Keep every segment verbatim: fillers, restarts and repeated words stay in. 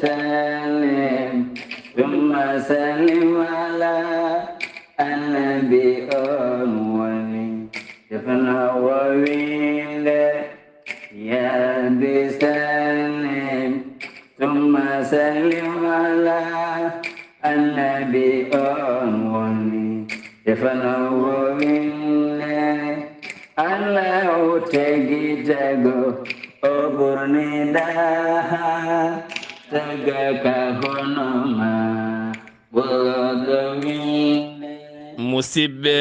سلم ثم سلم على النبي on woni defno wo winde. Ya Rabbi sallim ثم سلم على النبي on woni defno wo winde. Allahu tagi tago o ɓurni daha taga ka hono ma. Musidɓe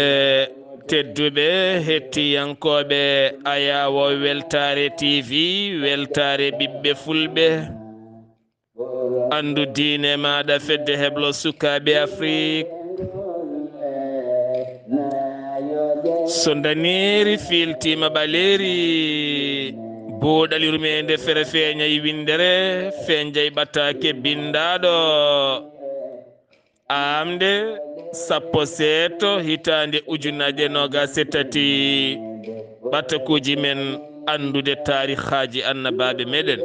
tedduɓe, hettiyankooɓe Ayaawo Weltaare T V, Weltaare ɓiɓɓe Fulɓe, anndu diine maaɗa, fedde heblo sukaaɓe Afrik. So ndaneeri fiiltiima ɓaleeri, buuɗal yurmeende fere feeñay winndere, feeñay ɓataake binndaaɗo. Aamde sappo seeto hitaande ujunaaje noogaas e tati, ɓatakuuji men anndude taarihaaji annabaaɓe meɗen.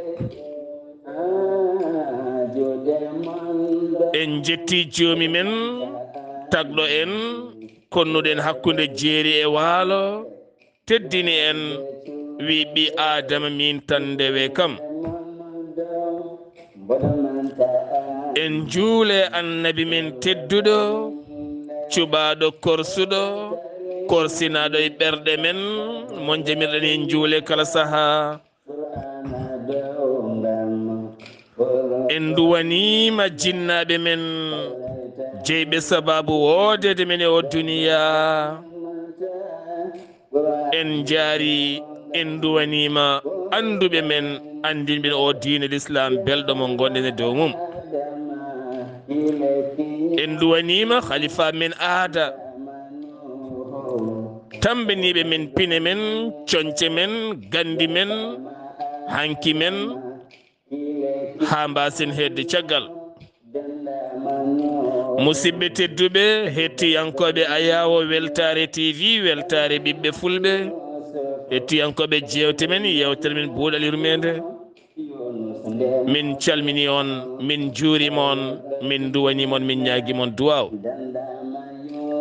En njetti joomi men tagɗo en, konnuɗen hakkunde jeeri e waalo, teddini en, wi ɓi Aadama min tan ndewe kam. En njuule annabi men tedduɗo, cuɓaaɗo korsuɗo, korsinaaɗo e ɓerɗe men, mon jamirɗen en njuule kala sahaa. En nduwaniima jinnaaɓe men, jeyɓe sabaabu woodeede men e o duniyaa. En njaari, en nduwaniima annduɓe men, anndinɓe o diine Lislaam belɗo mo ngonɗen e dow mum. En nduwaniima khalifa men aada, tammbaniiɓe men pine men, coñce men, ganndi men, hanki men, haa mbaasen heedde caggal. Musidɓe tedduɓe, hettiyankooɓe Ayaawo Weltaare T V, Weltaare ɓiɓɓe Fulɓe, hettiyankooɓe jeewte men, yeewtere men Buuɗal Yurmeende, min calmini on, min njuurima on, min nduwanima on, min ñaagima on duwaaw.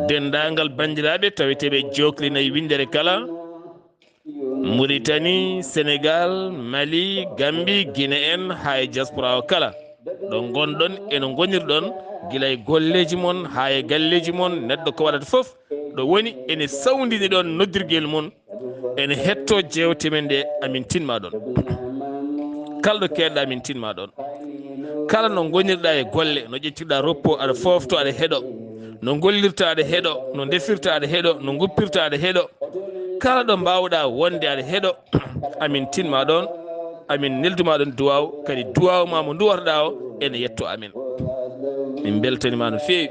Denndaangal banndiraaɓe taweteeɓe joklinay winndere kala, Mauritanie, Sénégal, Mali, Gambie, Guinée en, haa e diaspora o kala. Ɗo ngonɗon, eno ngonirɗon, gila e golleeji mon, haa e galleeji mon, neɗɗo ko waɗata fof, ɗo woni, ene sawndini ɗon noddirgel mum, ene hetto jeewte men ɗe, amin tinma ɗon. Kala ɗo keɗɗa, amin tinma ɗon. Kala no ngonirɗa e golle, no ƴettirɗa repos, aɗa foofto, aɗa heɗo. No gollirta, aɗa heɗo. No ndefirta, aɗa heɗo. No guppirta, aɗa heɗo. Kala ɗo mbawɗa wonde, aɗa heɗo. Amin tinma ɗon, amin nelduma ɗon duwaw, kadi duwaw ma mo duwarɗa o, ene yetto amin. Min beltanima no feewi.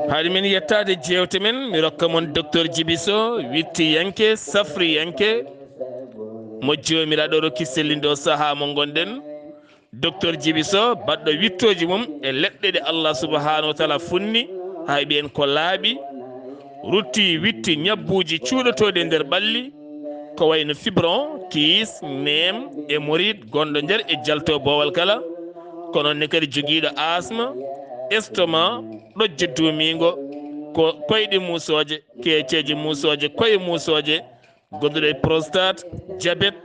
Haade min yettaade jeewte men, mi rokka mon Docteur Djiby Sow, wittiyanke, safriyanke, mo Joomiraaɗo rokki sellinde o sahaa mo ngonɗen. Docteur Djiby Sow, baɗɗo wittooji mum e leɗɗe ɗe Allah subhanahu wa taala funni, hay ɓeen ko laaɓi, rutti witti ñabbuuji cuuɗotooɗi e nder ɓalli, ko wayno fibron, kiis, neem, hémorroïde, gonɗo nder e jalto boowal kala, ko noon ne kadi jogiiɗo asma, estomac, ɗojjo duumiingo, ko koyɗe muusooje, keeceeje muusooje, koye muusooje, goɗɗuɗo e prostate, diabète,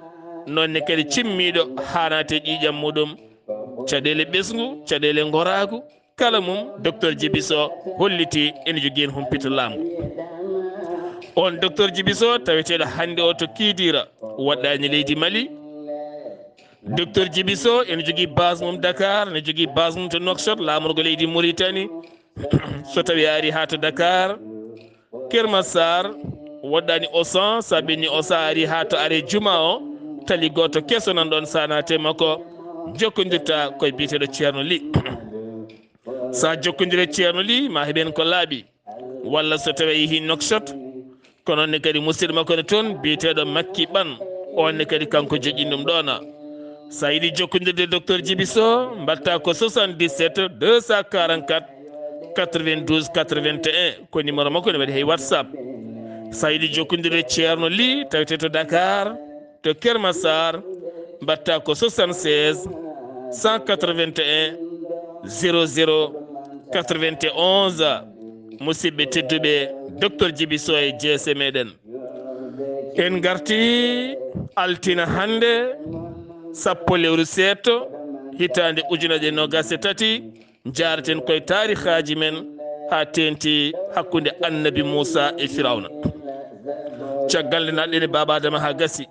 noon ne kadi cimmiiɗo haanaate ƴiiƴam muɗum, caɗeele ɓesngu, caɗeele ngoraagu, kala mum, Docteur Djiby Sow holliti ene jogii heen humpito laamu. On Docteur Djiby Sow taweteeɗo hannde o to Kidira, waɗɗaani leydi Mali. Docteur Djiby Sow ene jogii base mum Dakar, ene jogii base mum to Nouakchott, laamorgo leydi Mauritanie. So tawi a ari haa to Dakar, Kermassar, waɗɗaani Auchan, so a ɓenni Auchan a ari haa to arrêt Juma o, tali gooto keso nan ɗon, so a naati e makko, jokkondirta koye biyeteeɗo Ceerno Ly. So a jokkondire Ceerno Ly, ma heɓen ko laaɓi. Walla so tawi a yehi Nouakchott, ko noon ne kadi musidɗo makko ne toon, biyeteeɗo Makki Ɓan, on ne kadi kanko joƴƴini ɗum ɗoon. So a yiɗi jokkondirde Docteur Djiby Sow, mbaɗta ko soixante-dix-sept deux cent quarante-quatre quatre-vingt-douze quatre-vingt-un, ko numéro makko ne waɗi hay WhatsApp. So a yiɗi jokkondirde Ceerno Ly, tawete to Dakar, to Kermassar, mbaɗta ko soixante-seize cent quatre-vingt-un, zéro zéro, quatre-vingt-onze. Musidɓe tedduɓe, Docteur Djiby Sow e jeese meɗen. En garti altine hannde, sappo lewru seeɗto, hitaande ujunaaje noogaas e tati, njaaraten koye taarihaaji men haa teeŋti hakkunde Annabi Muusa e Firawna. Caggal nde naatɗen e Baaba Adama haa gasi,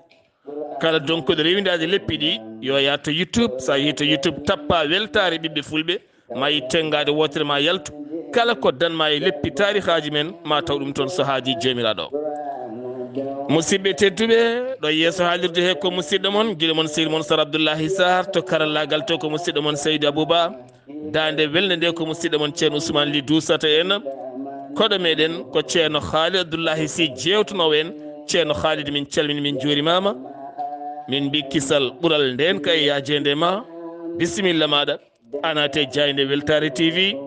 kala donkuɗo rewindaade leppi ɗi, yo yaah to YouTube. So a yehii to YouTube, tappa Weltaare Ɓiɓɓe Fulɓe, ma yi tenngaade wootere ma yaltu. Kala ko dan ma e leppi taarihaaji men, ma taw ɗum toon so haajii Joomiraaɗo. Musidɓe tedduɓe, ɗo yeeso haalirde he ko musidɗo mon, giɗo mon, sehil mon Sar Abdullahi Sarr, to karallaagal to ko musidɗo mon Seydi Abouba. Daande welnde nde ko musidɗo mon Ceerno Ousmane Ly duusata en. Koɗo meɗen ko Ceerno Khalid Abdullahi Sy jeewtanoowo en. Ceerno Khalid, min calmini, min njuurimaama. Min mbi kisal ɓural nden kay yaajeende ma. Bisimilla maɗa. A naate jaaynde Weltaare T V.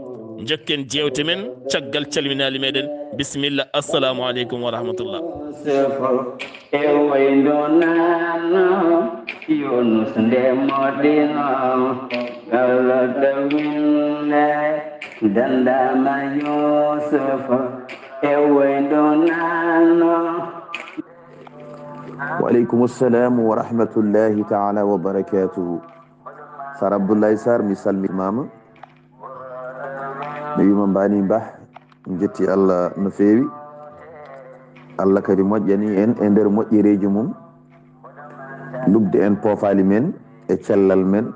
Njokken jeewte men caggal calminaali meɗen. Bisimilla. Assalamu aleykum wa rahmatullah. Yusufu e wayndo nano, Yunus nde moɗino, galata winde, dandama Yusufu e wayndo nano. Wa aleykum salam wa rahmatullahi taala wa barakatuhu. Sar Abdoulaye Sarr, mi salmimama. Mi wima Mbani Bah, en jetti Allah no feewi. Allah kadi moƴƴani en e nder moƴƴereeji mum, lubde en poofaali men e cellal men,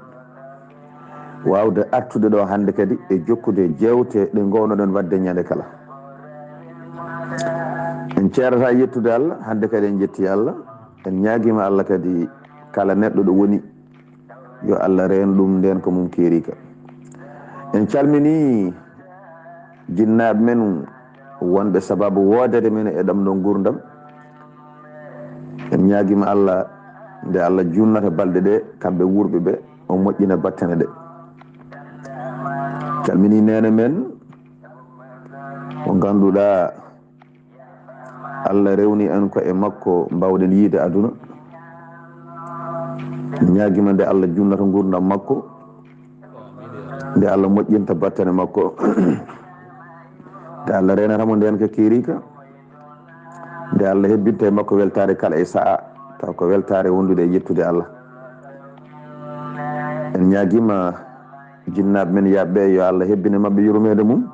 waawde artude ɗo hannde kadi e jokkude jeewte ɗe ngownoɗen waɗde ñande kala. En ceerata yettude Allah, hannde kadi en jetti Allah, en ñaagiima Allah kadi kala neɗɗo ɗo woni, yo Allah reen ɗum ndeen ko mum keerika. En calmini jinnaaɓe men wonɓe sababu woodere men e ɗam ɗo nguurndam. En ñaagiima Allah, nde Allah junnata balɗe ɗe, kamɓe wuurɓe ɓe, o moƴƴina battane ɗe. Calmini neene men mo ngannduɗaa Allah rewni en ko e makko mbawɗen yiide aduna. Ñaagiima nde Allah junnata nguurndam makko, nde Allah moƴƴinta battane makko, nde Allah reenata mo ndeen ka keerika, nde Allah hebbinta e makko weltaare kala e sa'a, taw ko weltaare wondude e yettude Allah. En ñaagiima jinnaaɓe men yaaɓe ɓe, yo Allah hebbine maɓɓe yurmeende mum.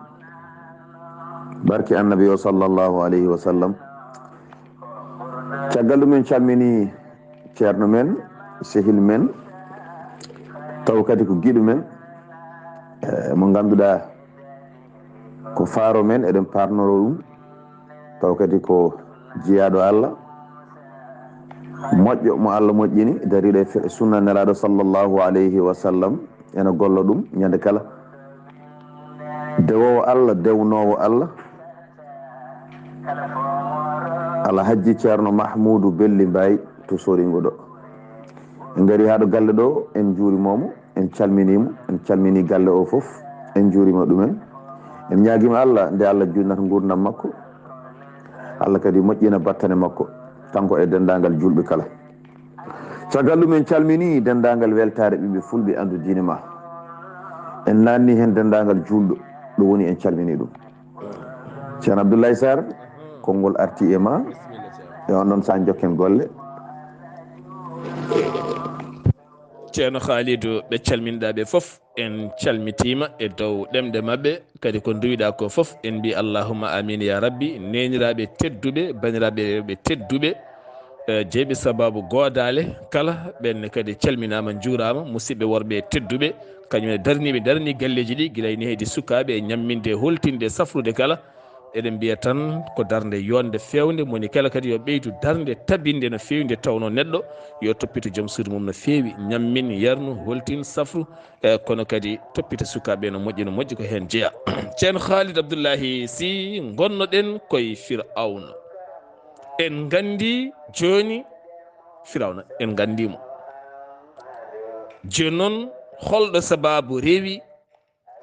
Barke Annabi o sallallahu alayhi wa sallam. Caggal ɗum en calmini ceerno men, sehil men, taw kadi ko giɗo men, eh, mo ngannduɗaa ko faaro men, eɗen paarnoro ɗum, taw kadi ko jiyaaɗo Allah, moƴƴo mo Allah moƴƴini, dariiɗo e fe-, sunna Nelaaɗo sallallahu alayhi wa sallam, ena golla ɗum ñande kala. Dewoowo Allah, dewnoowo Allah, Alhajji Ceerno Mahmuudu Belli Mbaay to Soringo ɗo. En ngari haa ɗo galle ɗo, en njuurimomo, en calminimo, en calmini galle o fof, en njuurima ɗumen. En ñaagiima Allah, nde Allah junnata nguurndam makko, Allah kadi moƴƴina battane makko, kanko e denndaangal juulɓe kala. Caggal ɗum en calmini denndaangal weltaare ɓiɓɓe fulɓe anndu diine ma. En naanni heen denndaangal juulɗo ɗo woni, en calmini ɗum. Ceerno Abdoulaye Sarr, konngol arti e ma. E on ɗon sahaa njokken golle. Ceerno Khalidou, ɓe calminɗaa ɓe fof, en calmitiima e dow ɗemɗe maɓɓe, kadi ko nduwiɗaa ko fof, en mbi allahumma amin ya rabbi. Neeniraaɓe tedduɓe, baniraaɓe rewɓe tedduɓe, eh, jeyɓe sababu goodaale kala, ɓenne kadi calminaama, njuuraama. Musidɓe worɓe tedduɓe, kañum en darniiɓe, darnii galleeji ɗi, gila e nehdi sukaaɓe e ñamminde, holtinde, safrude kala. Eɗen mbiya tan ko darnde yonde feewnde, moni kala kadi yo ɓeydu darnde tabinde no feewi, nde tawnoo neɗɗo yo toppito joom suudu mum no feewi, ñammin, yarnu, holtin, safru, e kono kadi toppito sukaaɓe no moƴƴi, no moƴƴi ko heen jeyaa. Ceerno Khalid Abdoulahi Sy, ngonnoɗen koye Firawna. En nganndi jooni Firawna, en nganndi mo. Jooni noon, holɗo sabaabu rewi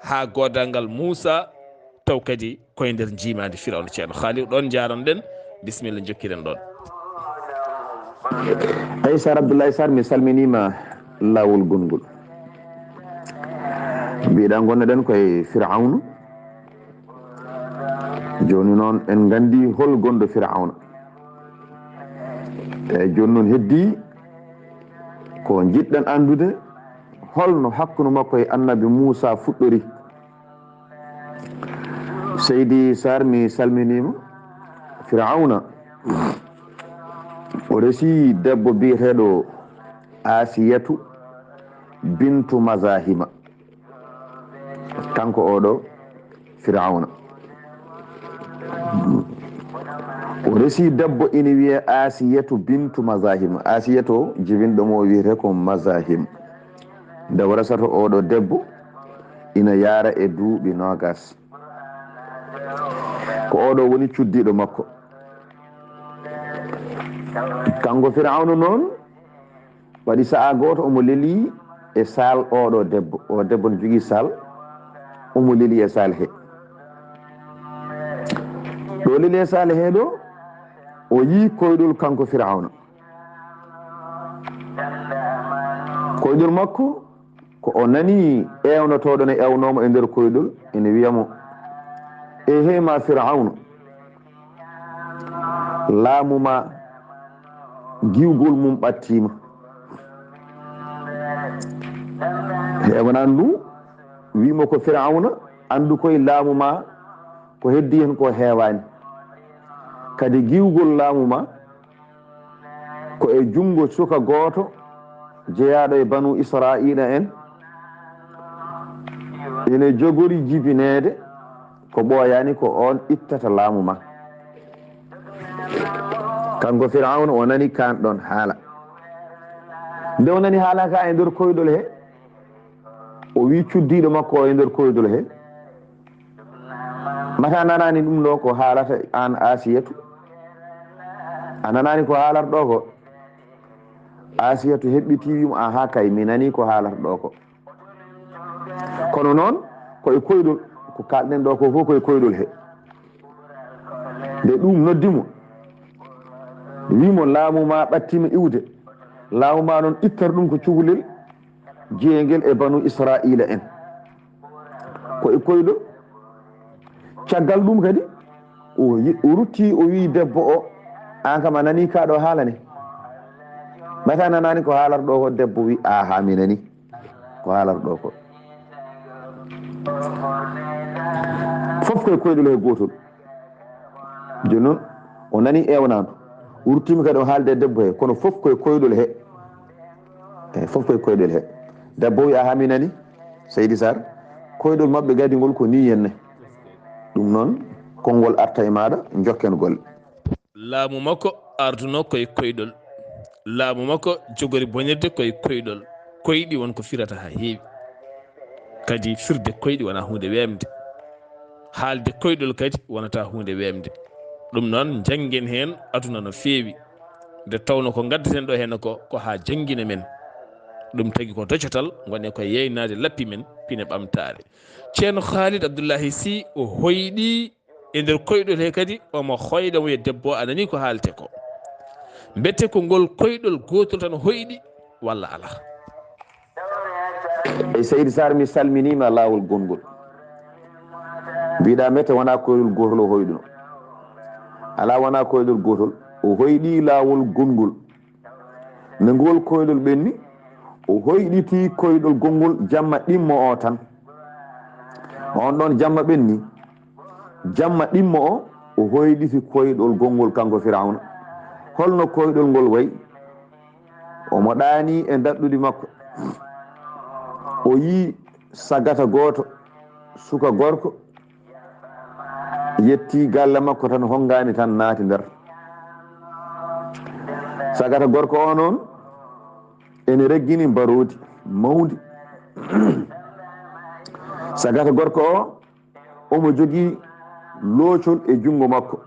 haa goodangal Muusa, taw kadi koye nder njiimaandi Firawna? Ceerno Khalid, ɗoon njaaranɗen. Bisimilla, njokkiren ɗoon. Eyi, Sar Abdoulaye Sarr, mi salminiima laawol gongol. Mbiɗa ngonnoɗen koye Firawna. Jooni noon en nganndi hol gonɗo Firawna. Eeyi, jooni noon heddii ko njiɗɗen anndude, holno hakkunde makko e Annabi Muusaa fuɗɗori. Seydi Sarr, mi salminiima. Firawna, o resi debbo biyeteeɗo Asiyatu bintu Mazahima. Kanko oɗo Firawna. O resi debbo ina wiyee Asiyatu bintu Mazahima. Asiyatu o, jibinɗo mo o wiyetee ko Mazahim. Nde o resata oɗo debbo, ina yaara e duuɓi noogas. Ko oɗo woni cuddiiɗo makko. Kanko Firawna noon, waɗi sa'a gooto omo leli e saal oɗo debbo. O debbo no jogii saal, omo leli e saal he. Ɗo leli e saal he ɗo, o yii koyɗol kanko Firawna. Koyɗol makko, ko o nani ewnotooɗo ne ewnooma e nder koyɗol, ene wiya mo, "Ehe ma Firawna, laamu ma giwgol mum ɓattiima." Heɓanani ɗum, wiimo ko Firawna, anndu koye laamu ma ko heddi hen ko heewaani. Kadi giwgol laamu ma ko e junngo suka gooto jeyaaɗo e Banu Israa'iila en, ene jogori jibineede ko ɓooyaani ko oon ittata laamu ma. Kanko Firawna o nani kaan ɗoon haala. Nde o nani haala ka e nder koyɗol he, o wii cuddiiɗo makko o e nder koyɗol he, "Mata nanaani ɗum ɗo ko haalata aan Asiyatu? A nanaani ko haalata ɗo ko?" Asiyatu heɓɓitii wii mo, "Aha kay, mi nanii ko haalata ɗo ko." Kono noon, ko e koyɗol, ko kaalɗen ɗo ko fof ko e koyɗol he. Nde ɗum noddi mo, wii mo, "Laamu ma ɓattiima iwde. Laamu ma noon ittor ɗum ko cukalel jeeyngel e Banu Israa'iila en." Ko e koyɗol. Caggal ɗum kadi, o yi-, o rutti, o wii debbo o, "Aan kam a nanii kaa ɗo haala ne? Mata nanaani ko haalata ɗo ko?" Debbo wii, "Aha, mi nanii ko haalata ɗo ko." Fof koye koyɗol he gootol. Jooni noon, o nanii ewnandu. O ruttiima kadi o haalde e debbo he, kono fof koye koyɗol he. Eeyi, fof koye koyɗol he. Debbo wii, "Aha, mi nanii, Seydi Sarr, koyɗol maɓɓe gadi ngol ko nii henne." Ɗum noon, konngol arta e maaɗa, njokken golle. Laamu makko arduno koye koyɗol. Laamu makko jogori bonirde koye koyɗol. Koyɗi won ko firata haa heewi. Kadi firde koyɗi wonaa huunde weemde. Haalde koyɗol kadi wonata huunde weemde. Ɗum noon, njanngen heen aduna no feewi. Nde tawno ko ngaddaten ɗo heen ko, ko haa janngina men. Ɗum tagi ko docotal, ngonen ko yeynaade lappi men, pine ɓamtaare. Ceerno Khalid Abdullahi Sy o hoyɗi e nder koyɗol he kadi, omo hoyɗa mo e debbo, a nanii ko haalte ko. Mbete ko ngol koyɗol gootol tan hoyɗi walla alaa? Eyi, Seydi Sarr, mi salminiima laawol gonngol. Mbiɗa mete wonaa koyɗol gootol o hoyɗuno. Alaa, wonaa koyɗol gootol. O hoyɗi laawol gonngol. Nde ngol koyɗol ɓenni, o hoyɗiti koyɗol gonngol jamma ɗimmo o tan. On ɗon jamma ɓenni, jamma ɗimmo o, o hoyɗiti koyɗol gonngol kanko Firawna. Holno koyɗol ngol wayi? Omo ɗaani e daɗɗudi makko. O yii sagata gooto, suka gorko, yetti galle makko tan, honngaani tan naati nder. Sagata gorko o noon, ene reggini mbaroodi mawndi. Sagata gorko o, omo jogii loocol e junngo makko.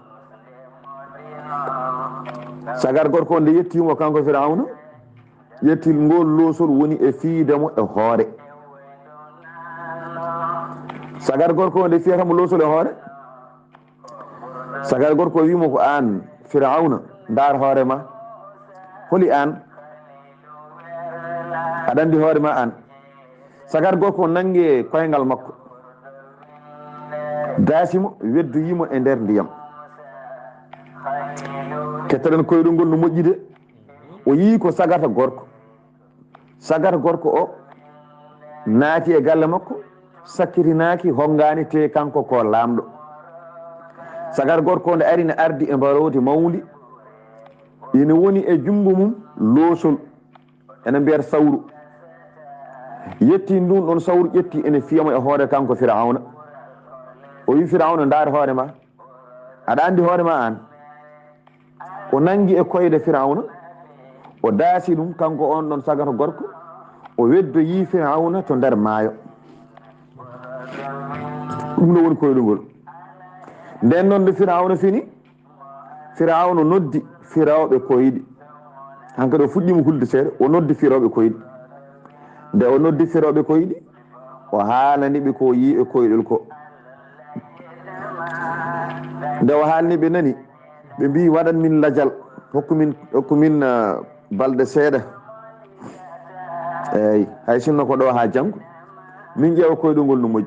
Sagata gorko o nde yetti mo kanko Firawna, ƴetti ngol loosol woni e fiyde mo e hoore. Sagata gorko o nde fiyata mo loosol e hoore, sagata gorko o wii mo, "Ko aan Firawna, ndaar hoore ma. Holi aan? Aɗa anndi hoore ma aan?" Sagar gorko o nangi e koyngal makko, daasi mo, weddoyi mo e nder ndiyam. Kettaɗen koyɗol ngol no moƴƴi de. O yii ko sagata gorko. Sagata gorko o naati e galle makko, sakkitinaaki, honngaani, te kanko ko laamɗo. Sagata gorko o nde ari, ne ardi e mbarodi mawndi, ina woni e junngo mum loosol, ene mbiyata sawru. Yetti ndun ɗon sawru, ƴetti, ene fiyamo e hoore kanko Firawna. O wi Firawna, ndaar hoore ma. Aɗa anndi hoore ma aan? O nangi e koyɗe Firawna, o daasi ɗum, kanko on ɗon sagata gorko, o weddoyi Firawna to nder maayo. Ɗum no woni koyɗol ngol. Nden noon nde Firawna fini, Firawna noddi firooɓe koyɗi. Hankadi o fuɗɗiima hulde seeɗa, o noddi firooɓe koyɗi. Nde o noddi firooɓe koyɗi, o haalani ɓe ko o yii e koyɗol ko. Nde o haalni ɓe nani, ɓe mbi, "Waɗan min lajal, hokku min, hokku min, ah, balɗe seeɗa." Eey, hay sinno ko ɗo haa janngo, min ƴeewa koyɗol ngol no moƴƴi.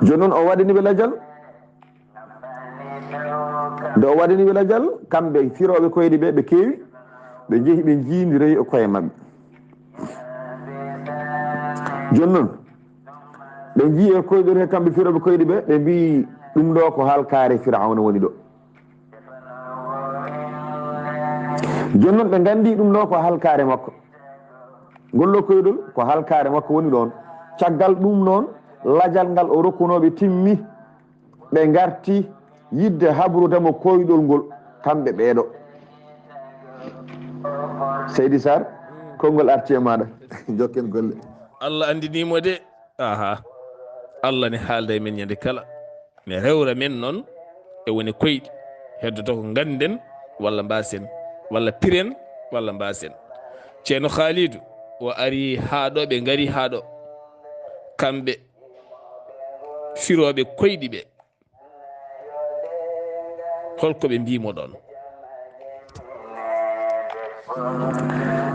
Jooni noon o waɗani ɓe lajal. Nde o waɗani ɓe lajal, kamɓe firooɓe koyɗi ɓe, ɓe keewi, ɓe njehi, ɓe njiindiroyi e koye maɓɓe. Jooni noon, ɓe njii e koyɗol he kamɓe firooɓe koyɗi ɓe, ɓe mbi, "Ɗum ɗo ko halkaare Firawna woni ɗo." Jooni noon, ɓe nganndi ɗum ɗo ko halkaare makko. Ngol ɗo koyɗol ko halkaare makko woni ɗoon. Caggal ɗum noon, lajal ngal o rokkunooɓe timmi, ɓe ngarti yidde habrude mo koyɗol ngol, kamɓe ɓeeɗo. Seydi Sarr, konngol arti e maaɗa. Njokken golle. Allah anndinii mo de. Aha. Allah ne haalda e men ñande kala. Ne rewra men noon e wone koyɗi. Heddoto ko ngannden walla mbaasen, walla piren walla mbaasen. Ceerno Khalidou o ari haa ɗo, ɓe ngari haa ɗo. Kamɓe firooɓe koyɗi ɓe. Holko ɓe mbii mo ɗoon?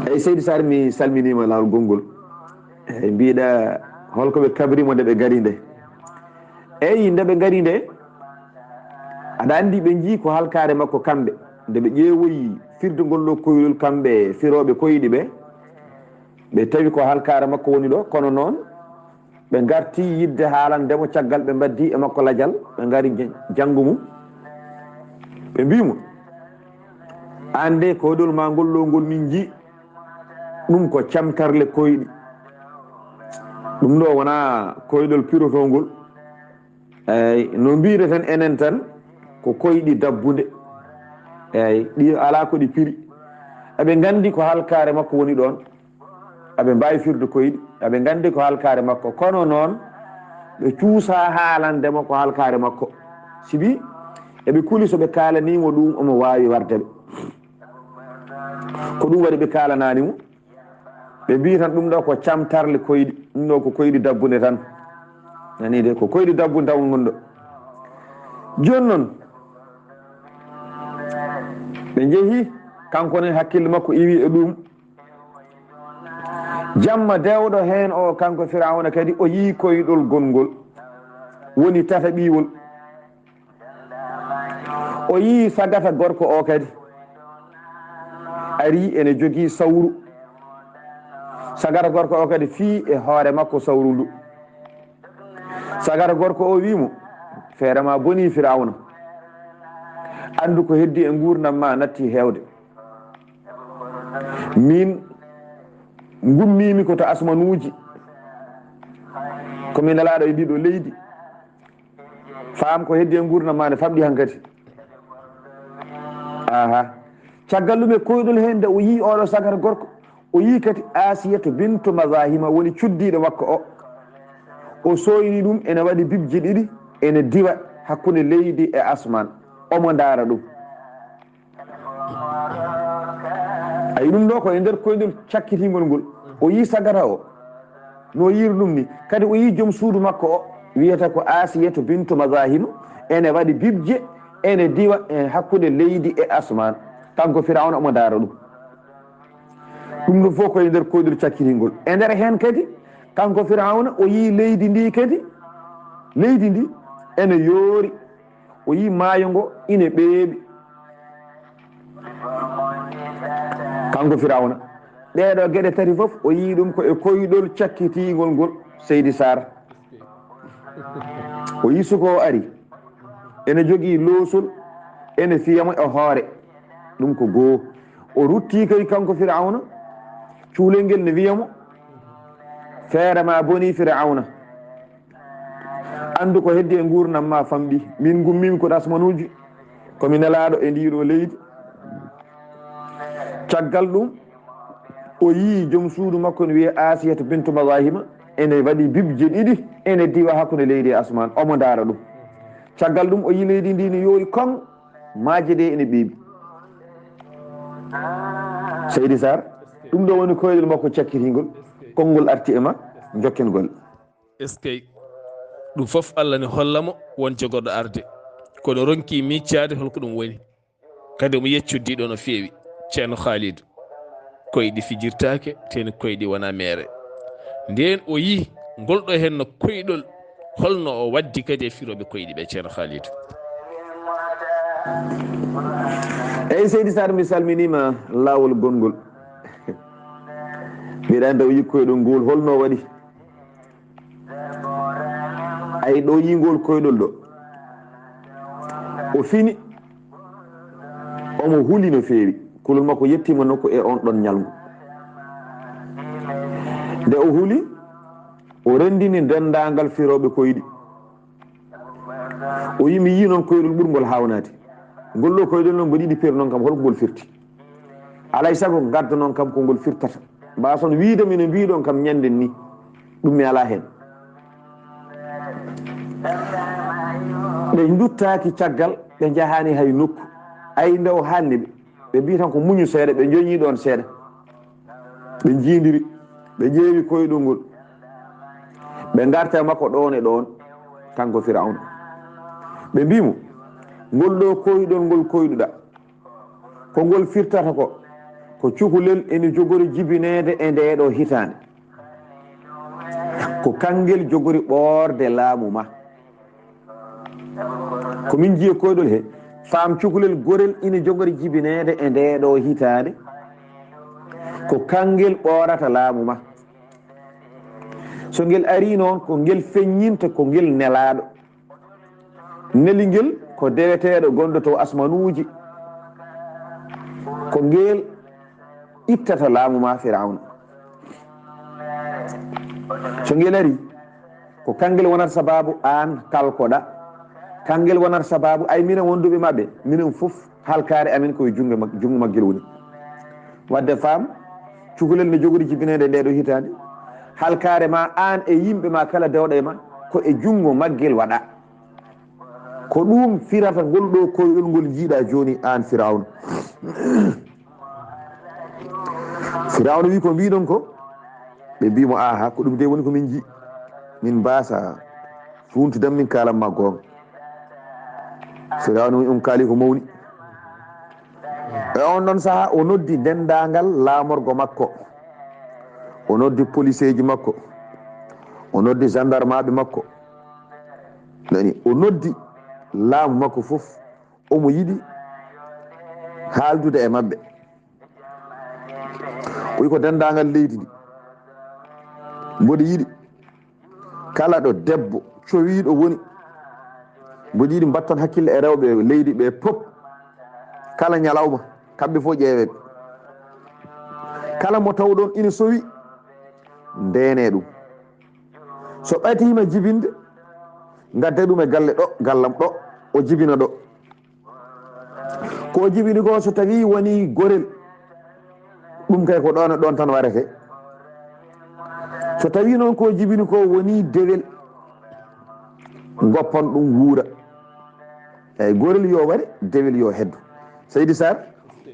Eyi, Seydi Sarr, mi salminiima laawol gonngol. Eyi, mbiɗa holko ɓe kabri mo nde ɓe ngari nde? Eyi, nde ɓe ngari nde, aɗa anndi ɓe njii ko halkaare makko kamɓe. Nde ɓe ƴeewoyi firde ngol ɗo koyɗol kamɓe firooɓe koyɗi ɓe, ɓe tawi ko halkaare makko woni ɗo, kono noon ɓe ngarti yidde haalande mo caggal ɓe mbaddi e makko lajal, ɓe ngari ja-, janngo mum. Ɓe mbii mo, "Aan de koyɗol ma ngol ɗo ngol min njii, ɗum ko camtarle koyɗi. Ɗum ɗo wonaa koyɗol pirotongol." Eey, no mbiireten enen tan, ko koyɗi dabbunde. Eey, ɗi alaa ko ɗi piri. Eɓe nganndi ko halkaare makko woni ɗoon. Eɓe mbaawi firde koyɗi. Eɓe nganndi ko halkaare makko. Kono noon, ɓe cuusaa haalande mo ko halkaare makko. Sibi, eɓe kuli so ɓe kaalanii mo ɗum, omo waawi warde ɓe. Ko ɗum waɗi ɓe kaalanaani mo. Ɓe mbii tan ɗum ɗo ko camtarle koyɗi, ɗum ɗo ko koyɗi dabbunde tan. Nani de, ko koyɗi dabbunde tan woni ɗo. Jooni noon, ɓe njehi, kanko ne hakkille makko iwi e ɗum. Jamma dewɗo heen o, kanko Firawna kadi, o yii koyɗol gonngol, woni tataɓiwol. O yii sagata gorko o kadi ari ene jogii sawru. Sagata gorko o kadi fii e hoore makko sawru ndu. Sagata gorko o wii mo, "Feere ma bonii, Firawna. Anndu ko heddi e nguurndam ma natti heewde. Min ngummiimi ko to asmanuuji. Ko mi nelaaɗo e ndiɗo leydi. Faam ko heddi e nguurndam ma ne famɗi hankadi." Aha. Caggal ɗum e koyɗol heen, nde o yii oɗo sagata gorko, o yii kadi Asiyatu bintu Mazahima woni cuddiiɗo makko o. O sooyni ɗum ene waɗi bibje ɗiɗi, ene diwa hakkunde leydi e asmaan. Omo ndaara ɗum. Ayi, ɗum ɗo ko e nder koyɗol cakkitingol ngol. O yii sagata o, no yiiri ɗum ni. Kadi o yii joom suudu makko o, wiyata ko Asiyatu bintu Mazahima, ene waɗi bibje, ene diwa e hakkunde leydi e asmaan. Kanko Firawna omo ndaara ɗum. Ɗum ɗum fof ko e nder koyɗol cakkitingol. E nder heen kadi, kanko Firawna, o yii leydi ndi kadi, leydi ndi ene yoori. O yii maayo ngo ine ɓeeɓi. Kanko Firawna, ɗeeɗo geɗe tati fof, o yii ɗum ko e koyɗol cakkitiingol ngol, Seydi Sar. O yii suko o ari, ene jogii loosol, ene fiya mo e hoore. Ɗum ko goo. O rutti kadi kanko Firawna, cuulel ngel ne wiya mo, "Feere ma boni Firawna. Anndu ko heddi e nguurndam ma famɗi. Min ngummiimi ko asmanuuji, ko mi nelaaɗo e ndii ɗoo leydi." Caggal ɗum, o yii joom suudu makko ne wiyee Asiyatu bintu Mazahima, ene waɗi bibje ɗiɗi, ene diwa hakkunde leydi e asmaan, omo ndaara ɗum. Caggal ɗum, o yii leydi ndi ne yoori koŋ, maaje ɗe ene ɓeeɓi. Seydi Sar, ɗum ɗo woni koyɗol makko cakkitingol, konngol arti e ma, njokken golle. Eskey, ɗum fof Allah ne holla mo won jogorɗo arde, kono ronki miccaade holko ɗum woni. Kadi omo yecco diɗo no feewi, Ceerno Khalidou. Koyɗi fijirtaake, teni koyɗi wona meere. Ndeen o yii ngol ɗo henno koyɗol, holno o waddi kadi e firooɓe koyɗi ɓe, Ceerno Khalidou? Eyi, Seydi Sar, mi salminiima laawol gonngol. Mbiɗa anndi o yii koyɗol ngol, holno o waɗi? Ay, ɗo yii ngol koyɗol ɗo, o fini, omo huli no feewi. Kulol makko yettiima nokku e on ɗon ñalngu. Nde o huli, o renndini denndaangal firooɓe koyɗi. O yii, "Mi yii noon koyɗol ɓurngol haawnaade. Ngol ɗo koyɗol noon mboɗo yiɗi peer noon kam, holko ngol firti? Alay sago ngadda noon kam ko ngol firtata. Mbaason wiide mi no mbiiɗon kam ñannden ni. Ɗum mi alaa heen." Ɓe nduttaaki caggal, ɓe njahaani hay nokku. Ay, nde o haalni ɓe, ɓe mbii tan ko muñu seeɗa, ɓe njoñii ɗoon seeɗa. Ɓe njiindiri, ɓe ƴeewi koyɗol ngol. Ɓe ngarta e makko ɗoon e ɗoon, kanko Firawna. Ɓe mbii mo, "Ngol ɗo koyɗol ngol koyɗuɗaa, ko ngol firtata ko, ko cukalel ene jogori jibineede e ndee ɗo hitaande. Ko kangel jogori ɓoorde laamu ma." Ko min njiyi koyɗol he, faam cukalel gorel ina jogori jibineede e ndee ɗo hitaande. Ko kangel ɓoorata laamu ma. So ngel arii noon, ko ngel feññinta ko ngel nelaaɗo. Neli ngel ko deweteeɗo gonɗo to asmanuuji. Ko ngel ittata laamu ma Firawna. So ngel arii, ko kangel wonata sabaabu aan kalkoɗa. Kangel wonata sabaabu, ay, minen wonduɓe maɓɓe, minen fof halkaare amen ko e junngo mag-, junngo maggel woni. Wadde faam, cukalel ne jogori jibineede ndee ɗo hitaande. Halkaare ma aan e yimɓe ma kala dewɗo e ma, ko e junngo maggel waɗa. Ko ɗum firata ngol ɗo koyɗol ngol njiiɗa jooni aan Firawna. Firawna wi, "Ko mbiɗon ko?" Ɓe mbi mo, "Aha, ko ɗum de woni ko min nji. Min mbasa funtudan min kalan ma goonga." Firawna woni ɗum kaali ko mawni. E on ɗon saha o noddi denndaangal laamorgo makko. O noddi poliseeji makko. O noddi gendarmaaɓe makko. Nani, o noddi laamu makko fof. Omo yiɗi haaldude e maɓɓe. O wi ko denndaangal leydi ndi. Mboɗo yiɗi kala ɗo debbo cowiiɗo woni, mboɗo yiɗi mbatton hakkille e rewɓe leydi ɓe pop. Kala ñalawma, kamɓe fof ƴeeweɓe. Kala mo tawɗon ina sowi, ndeene ɗum. So ɓatiima jibinde, ngadde ɗum e galle ɗo, gallam ɗo, o jibina ɗo. Ko o jibini ko so tawi woni gorel, ɗum kay ko ɗoon e ɗoon tan warete. So tawi noon ko jibini ko woni dewel, goppon ɗum wuura. Eyi, gorel yo waɗe, dewel yo heddo. Seydi Sarr,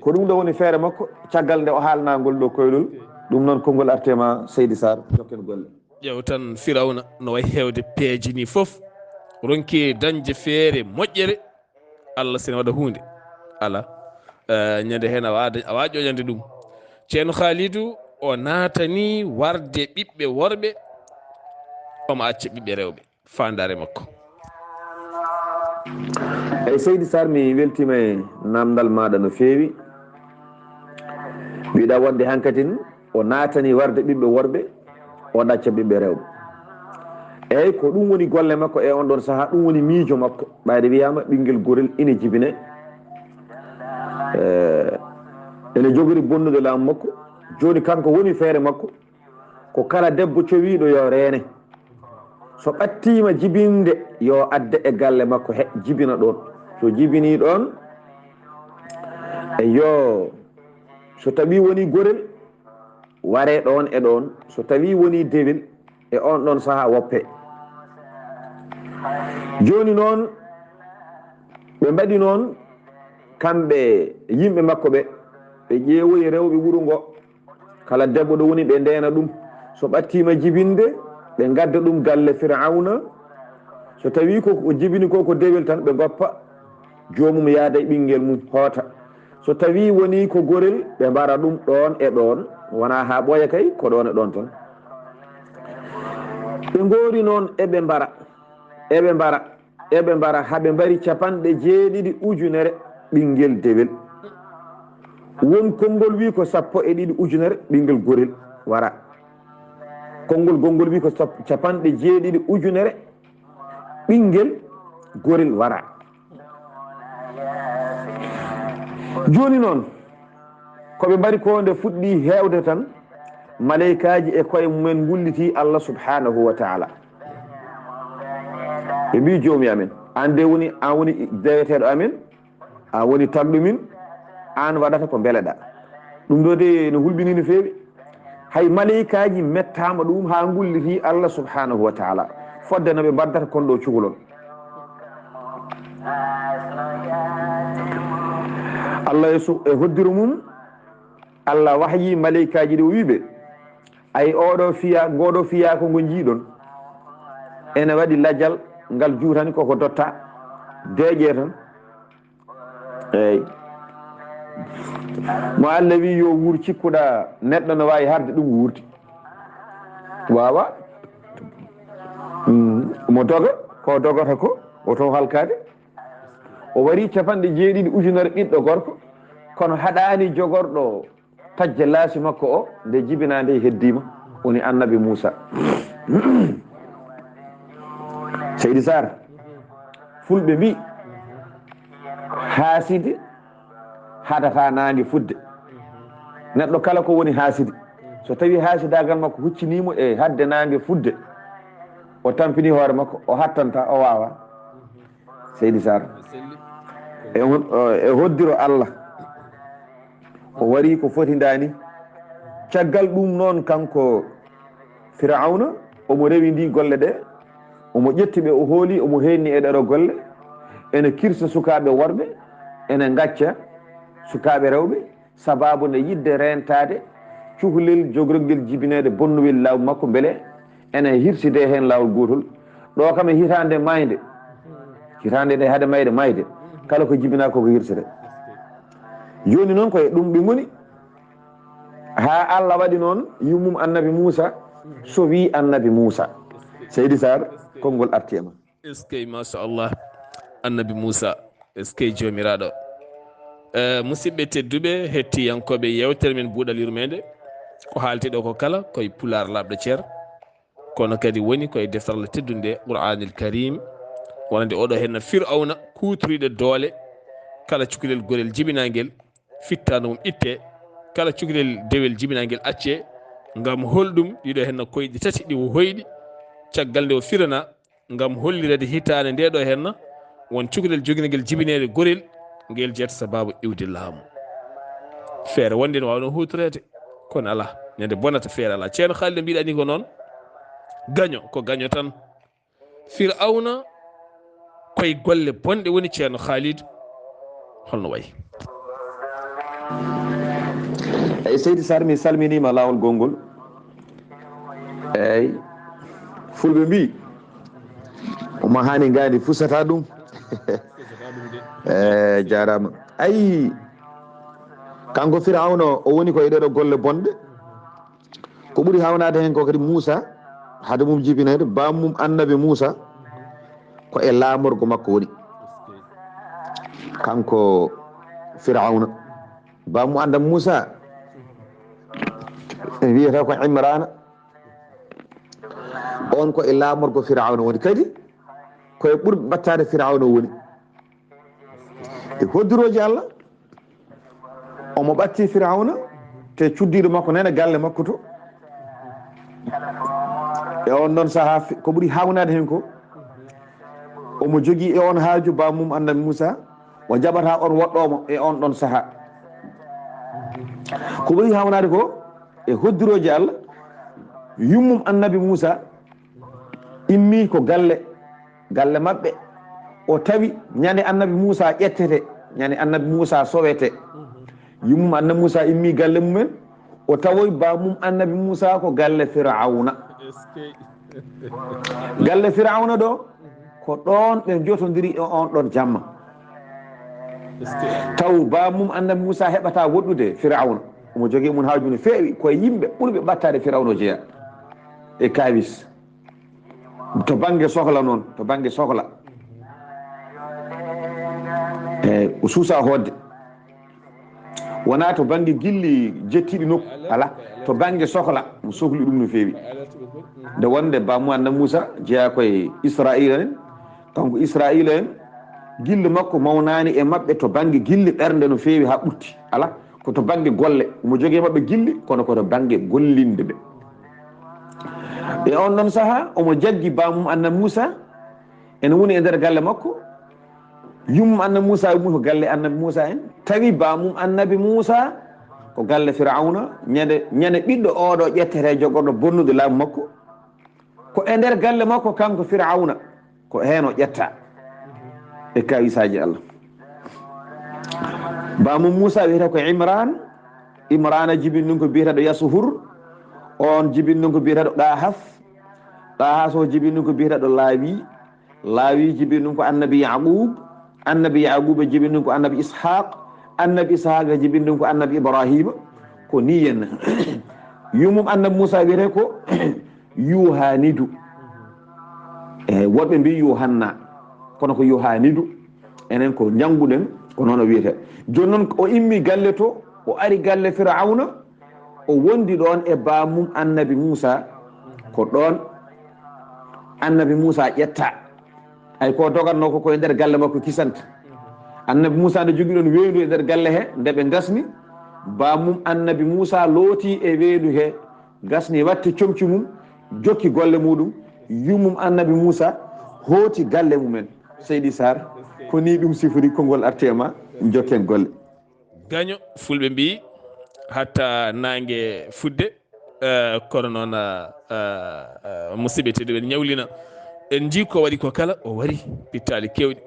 ko ɗum ɗo woni feere makko, caggal nde o haalnaa ngol ɗo koyɗol, ɗum noon konngol artema, Seydi Sarr, jokken golle. Ƴeew tan Firawna no wayi heewde peeje ni fof, ronki dañde feere moƴƴere, Allah sene waɗa huunde, alaa. Eh, ñande heen a waada, a waawa ƴoƴande ɗum. Ceerno Khalidou, o naatani warde ɓiɓɓe worɓe, omo acca ɓiɓɓe rewɓe. Faandaare makko. Eyi, Seydi Sarr, mi weltiima e naamndal maaɗa no feewi. Mbiɗa wonde hankatin o naatani warde ɓiɓɓe worɓe, o ɗacca ɓiɓɓe rewɓe. Eyi, ko ɗum woni golle makko e on ɗon sahaa, ɗum woni miijo makko. Ɓayde wiyaama ɓinngel gorel ina jibine, eh, ene jogori bonnude laamu makko. Jooni kanko woni feere makko, ko kala debbo cowiiɗo yo reene. So ɓattiima jibinde, yo adde e galle makko he, jibina ɗoon. So jibinii ɗoon, e yo, so tawii wonii gorel, waree ɗoon e ɗoon. So tawii wonii dewel, e oon ɗoon sahaa woppee. Jooni noon, ɓe mbaɗi noon, kamɓe yimɓe makko ɓe, ɓe ƴeewoyi rewɓe wuro ngo. Kala debbo ɗo woni, ɓe ndeena ɗum. So ɓattiima jibinde, ɓe ngadda ɗum galle Firawna. So tawii ko o jibini ko, ko dewel tan, ɓe ngoppa. Joomum yaada e ɓinngel mum, hoota. So tawii wonii ko gorel, ɓe mbara ɗum ɗoon e ɗoon. Wonaa haa ɓooya kay, ko ɗoon e ɗoon tan. Ɓe ngoori noon, eɓe mbara, eɓe mbara, eɓe mbara, haa ɓe mbari capanɗe jeeɗiɗi ujunere ɓinngel dewel. Won konngol wii ko sappo e ɗiɗi ujunere ɓinngel gorel wara. Konngol gonngol wii ko sap-, capanɗe jeeɗiɗi ujunere ɓinngel gorel wara. Jooni noon, ko ɓe mbari ko nde fuɗɗi heewde tan, maleykaaji e koye mumen ngullitii Allah subhanahu wa taala. Ɓe mbii, "Joomi amen, aan de woni, aan woni deweteeɗo amen, aan woni tagɗo min, aan waɗata ko mbeleɗaa." Ɗum ɗo de no hulɓinii no feewi. Hay maleykaaji mettaama ɗum haa ngullitii Allah subhanahu wa taala, fodde no ɓe mbaddata kon ɗo cukalon. Allah e su-, e hoddiro mum, Allah wahyi maleykaaji ɗi, o wii ɓe, "Ay, oɗo fiya, ngoɗo fiya ko ngo njiiɗon. Ene waɗi lajal ngal juutani koko dotta, deeƴe tan." Eyi. Mo Allah wi yo wuur, cikkuɗa neɗɗo no waawi harde ɗum wuurdi? Waawa. Mm, mo doga, ko dogata ko, o taw halkaade. O wari capanɗe jeeɗiɗi ujunere ɓiɗɗo gorko, kono haɗaani jogorɗo tajje laasi makko o, nde jibinaa nde heddiima, woni annabi Muusa. Seydi Sarr, fulɓe mbii, haasidi haɗata naange fudde. Neɗɗo kala ko woni haasidi, so tawi haasidaagal makko hucciniimo e haɗde naange fudde, o tampini hoore makko, o hattanta, o waawa. Seydi Sarr, e hon-, e hoddiro Allah, o wari ko foti ndaani. Caggal ɗum noon, kanko Firawna, omo rewindi golle ɗe, omo ƴetti ɓe, o hooli, omo heenni e ɗeɗo golle, ene kirsa sukaaɓe worɓe, ene ngacca sukaaɓe rewɓe, sababu nde yiɗde reentaade cukalel jogorgel jibineede bonnuwel laamu makko, mbele ene hirside heen laawol gootol. Ɗo kam e hitaande maayde, hitaande nde hade mayde maayde, kala ko jibinaa ko ko hirsete. Jooni noon ko e ɗum ɓe ngoni, haa Allah waɗi noon yummum annabi Muusa, so wii annabi Muusa. Seydi Sarr, konngol arti e ma. Eskey, machallah, annabi Muusa, eskey Joomiraaɗo. Eh, musidɓe tedduɓe, hettiyankooɓe yeewtere men Buuɗal Yurmeende, ko haalti ɗo ko kala koye Pulaar laaɓɗo cer, kono kadi woni koye deftere Allah teddunde, Qur'aanil Kariim, wonande oɗo henna Firawna kuutoriiɗo doole, kala cukalel gorel jibinaangel, fittaandu mum ittee, kala cukalel dewel jibinaangel accee. Ngam holɗum? Ɗiɗo henna koyɗe tati ɗi o hoyɗi, caggal nde o firana, ngam hollirede hitaande nde ɗo henna, won cukalel jogingel jibineede gorel, ngel jeeta sababu iwde laamu. Feere wonde ne waawno huutoreede, kono alaa, ñande bonata feere alaa. Ceerno Khalid, mbiɗa ni ko noon, gaño, ko gaño tan. Firawna, koye golle bonɗe woni, Ceerno Khalid, holno wayi? Eyi, Seydi Sarr, mi salminiima laawol gonngol. Eyi, fulɓe mbii, omo haani ngaandi fusata ɗum. Eyi, jaaraama. Ayi, Kanko Firawna o woni ko e ɗeɗo golle bonɗe. Ko ɓuri hawnaade heen ko kadi Muusa, hade mum jibinede, baammum annabi Muusa, ko e laamorgo makko woni. Kanko Firawna, baammum annabi Muusa, wiyata ko Imrana. On ko e laamorgo Firawna woni. Kadi, ko e ɓurɓe ɓattaade Firawna woni. E hoddirooji Allah, omo ɓatti Firawna, te cuddiiɗo makko nana galle makko to. E on ɗon sahaa, fi-, ko ɓuri hawnaade heen ko, omo jogii e on haaju baammum annabi Muusa, o jaɓata on woɗɗoo mo e on ɗon sahaa. Ko ɓuri hawnaade ko, e hoddirooji Allah, yummum annabi Muusa immii ko galle, galle maɓɓe. O tawi ñande annabi Muusa ƴettete, ñande annabi Muusa sowete. Yummum annabi Muusa immii galle mumen, o tawoy baammum annabi Muusa ko galle Firawna. Galle Firawna ɗo, ko ɗoon ɓe jotondiri e on ɗon jamma. Taw baammum annabi Muusa heɓata woɗɗude Firawna. Omo jogii mum haaju no feewi, ko e yimɓe ɓurɓe ɓattaade Firawna o jeyaa e kaawis. To bannge sohla noon, to bannge sohla. E o suusa hoodde. Wonaa to bannge gilli jettiiɗi nokku, alaa. To bannge sohla, mo sohli ɗum no feewi. Nde wonde baammum annabi Muusa jeyaa ko e Israa'iila en, kanko Israa'iila en, gilli makko mawnaani e maɓɓe to bannge gilli ɓernde no feewi haa ɓurti. Alaa, ko to bannge golle. Omo jogii e maɓɓe gilli, kono ko to bannge gollinde ɓe. E on ɗon sahaa, omo jaggi baammum annabi Muusa, ene woni e nder galle makko. Yummum annabi Muusa, yummum ko galle annabi Muusa en. Tawi baammum annabi Muusa ko galle Firawna, ñande, ñande ɓiɗɗo oɗo ƴettete jogorɗo bonnude laamu makko. Ko e nder galle makko kanko Firawna, ko heen o ƴetta e kawisaaji Allah. Baammum Muusa wiyetee ko Imran. Imrana jibini ɗum ko biyeteeɗo Yasuhur. On jibini ɗum ko biyeteeɗo Ɗahas. Ɗahas o jibini ɗum ko biyeteeɗo Laawi. Laawi jibini ɗum ko annabi Yaqub. Annabi Yaqub jibini ɗum ko annabi Ishaq. Annabi Ishaq jibini ɗum ko annabi Ibrahima. Ko nii en. Yummum annabi Muusa wiyetee ko Yuhanidu. E woɗɓe mbii Yuhanna, kono ko Yuhanidu. Enen ko njannguɗen, ko noon o wiyetee. Jooni noon, o immi galle to, o ari galle Firawna, o wondi ɗoon e baammum annabi Muusa. Ko ɗoon annabi Muusa ƴetta. Ay ko dogatnoo ko, ko e nder galle makko kisanta. Annabi Muusa nde jogii ɗoon weendu e nder galle he, nde ɓe ngasni, baammum annabi Muusa looti e weendu he, gasni, watti comci mum, jokki golle muɗum, yummum annabi Muusa hooti galle mumen. Seydi Sarr, ko nii ɗum sifori, konngol arti e ma, jokken golle. Gaño, fulɓe mbii, hatta naange fudde, eh, kono noon, eh, eh, eh, musidɓe tedduɓe, en ñawlina. En njii ko waɗi ko kala, o wari pittaali keewɗi.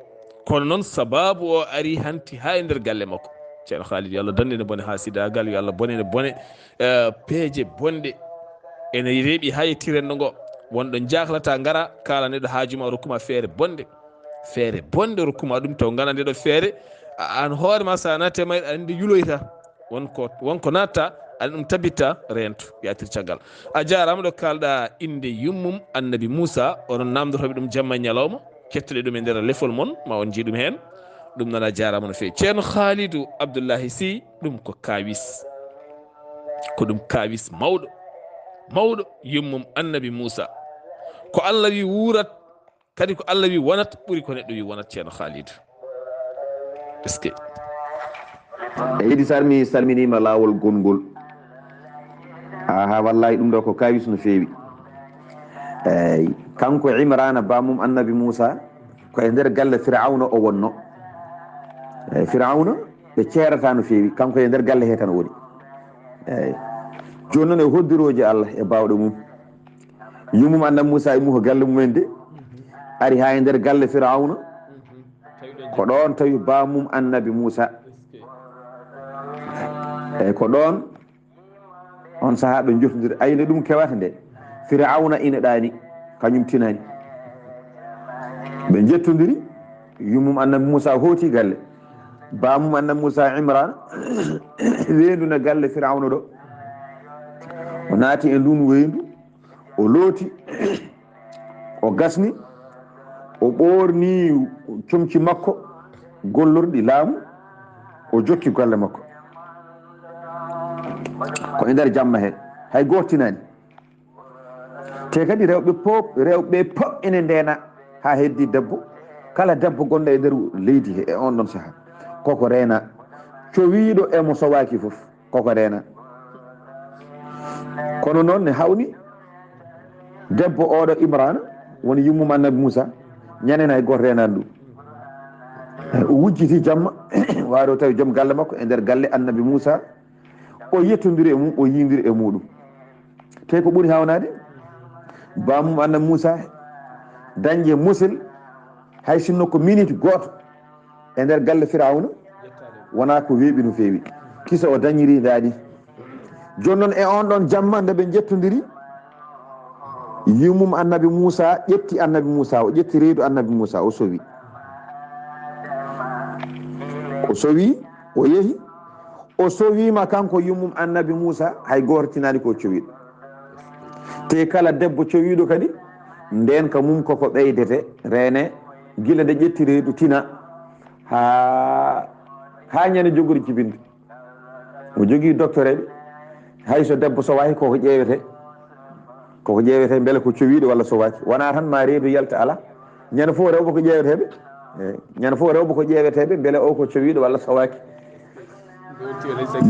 Kono noon, sabaabu o ari hanti haa e nder galle makko. Ceerno Khalid, yo Allah danndine bone haasidaagal, yo Allah bonine bone, eh, peeje bonɗe. Ene reeɓi haa e tirenndo ngo. Wonɗo njaaklata, ngara, kaala neɗɗo haaju ma, o rokku ma feere bonde. Feere bonde rokku ma ɗum, taw ngana nde ɗo feere, a-, aan hoore ma, so a naati e mayre, aɗa anndi yuloyta. Won ko, won ko natta, aɗa ɗum tabitta, reento, yaatir caggal. A jaaraama ɗo kaalɗa innde yummum Annabi Muusa, onon naamndotooɓe ɗum jamma e ñalawma, kettoɗe ɗum e nder lefol mon, ma on njii ɗum heen. Ɗum noon a jaaraama no feewi. Ceerno Khaalidu Abdullahi Sy, ɗum ko kaawis. Ko ɗum kaawis mawɗo, mawɗo, yummum Annabi Muusa. Ko Allah wi wuurat, kadi ko Allah wi wonat, ɓuri ko neɗɗo wi wonat, Ceerno Khaalidu. Est-ce que? Seydi Sarr, mi salminiima laawol gonngol. Aha, wallahi, ɗum ɗo ko kaawis no feewi. Eey, kanko Imrana, bammum Annabi Muusa, ko e nder galle Firawna o wonno. Eey, Firawna, ɓe ceerata no feewi, kanko e nder galle he tan o woni. Eey. Jooni noon, e hoddirooji Allah e baawɗe mum, yummum Annabi Muusa e mum ko galle mumen de, ari haa e nder galle Firawna, ko ɗoon tawi bammum Annabi Muusa. Eey, ko ɗoon on sahaa ɓe njottondiri. Ayno ɗum kewata nde, Firawna ina ɗaani, kañum tinani. Ɓe njettondiri, yummum Annabi Muusa hooti galle. Baamum annabi Muusa Imran, weendu na galle Firawna ɗo. O naati e ndun weendu, o looti, o gasni, o ɓoorni comci makko gollorɗi laamu, o jokki golle makko. Ko e nder jamma he, hay gooto tinaani. Te kadi rewɓe pop, rewɓe pop ene ndeena haa heddi debbo. Kala debbo gonɗo e nder leydi he, e on ɗon saha, koko reena. Cowiiɗo e mo sowaaki fof, koko reena. Kono noon ne hawni debbo oɗo Imrana, woni yummum annabi Muusa, ñanden hay gooto reenaani ɗum. O wujjiti jamma, waaro tawi joom galle makko e nder galle annabi Muusa, o yettondiri e mum, o yiyondiri e muɗum. Te ko ɓuri hawnaade, baamum annabi Muusa dañde musel, hay sinno ko minute gooto e nder galle Firawna, wonaa ko weeɓi no feewi. Kisa o dañiri ndaadi. Jooni noon e on ɗon jamma nde ɓe njettondiri, yummum annabi Muusa ƴetti annabi Muusa, o ƴetti reedu annabi Muusa, o sowi. O sowi, o yehi, o sowiima kanko yummum annabi Muusa, hay gooto tinaani ko cowiiɗo. Te kala debbo cowiiɗo kadi, ndeenka mum koko ɓeydete, reene, gila nde ƴetti reedu tina, haa, haa ñande jogori jibinde. O jogii doctoreeɓe, hay so debbo sowaaki, koko ƴeewete, koko ƴeewete mbele ko cowiiɗo walla sowaaki. Wonaa tan ma reedu yalta, alaa. Ñande fof rewɓe ko ƴeeweteeɓe. Eey, ñande fof rewɓe ko ƴeeweteeɓe, mbele o ko cowiiɗo walla sowaaki.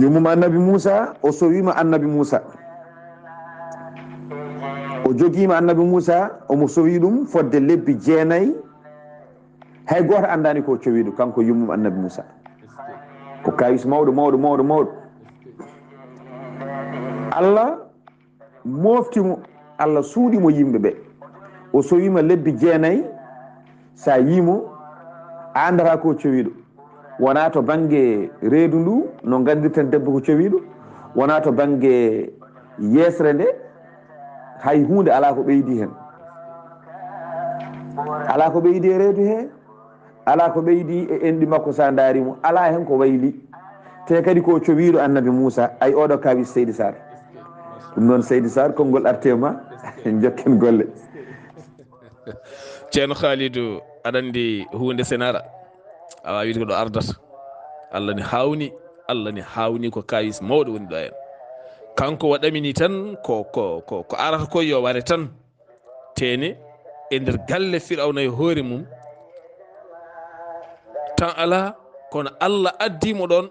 Yummum annabi Muusa, o sowiima annabi Muusa. O jogiima annabi Muusa, omo sowi ɗum fodde lebbi jeenayi. Hay gooto anndaani ko cowiiɗo, kanko yummum annabi Muusa. Ko kawis mawɗo, mawɗo, mawɗo, mawɗo. Allah mofti mo, Allah suuɗi mo yimɓe ɓe. O sowiima lebbi jeenayi, sa yii mo, a anndata ko cowiiɗo. Wonaa to bannge reedu ndu, no nganndirten debbo ko cowiiɗo, wonaa to bannge yeesre nde, hay huunde alaa ko ɓeydi heen. Alaa ko ɓeydi e reedu hee, alaa ko ɓeydi e enɗi makko, sa ndaari mo, alaa heen ko wayli. Te kadi ko cowiiɗo annabi Muusa, ay oɗo kawis Seydi Sarr. Ɗum noon Seydi Sarr, konngol arte ma, en jokken golle. Ceerno Khalidou, aɗa anndi huunde senara, a waawii ko ɗo ardata. Allah ne haawni, Allah ne haawni ko kawis mawɗo woni ɗo heen. Kanko wa ɗamini tan ko, ko, ko, ko arata ko yo ware tan. Teene e nder galle Firawna e hoore mum. Tan alaa, kono Allah addi mo ɗoon.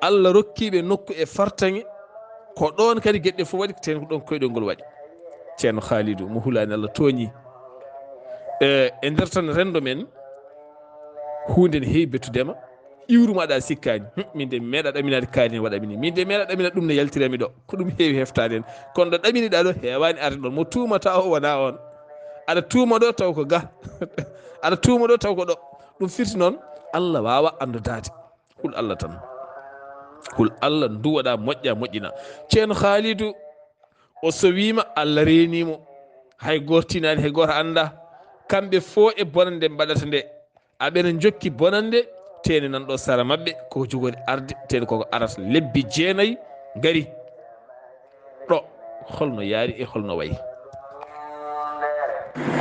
Allah rokki ɓe nokku e fartaŋe. Ko ɗoon kadi geɗe fof waɗi, teene ko ɗoon koyɗol ngol waɗi. Ceerno Khalidou, mo hulaani Allah tooñi. E, e nder tan renndo men, huunde ne heewi bettude ma. Iwru ma ɗa sikkaani. Hum, min de mi meeɗa ɗaminaade kaari ne waɗa mini. Min de mi meeɗa ɗamina ɗum ne yaltira mi ɗo. Ko ɗum heewi heftaade en. Kono ɗo ɗamini ɗa ɗo heewaani arde ɗon. Mo tuumata o wona on. Aɗa tuuma ɗo taw ko ga. Aɗa tuuma ɗo taw ko ɗo. Ɗum firti noon, Allah waawa anndodaade. Hul Allah tan. Hul Allah nduwoɗa moƴƴa moƴƴina. Ceerno Khalidou, o sowiima, Allah reeni mo. Hay gooto tinaani, hay gooto annda. Kamɓe fof e bonande mbaɗata nde. Aɓena njokki bonande, teene nan ɗo sara maɓɓe, koko jogori arde, teene koko arata lebbi jeenayi ngari. Ɗo, holno yaari e holno wayi?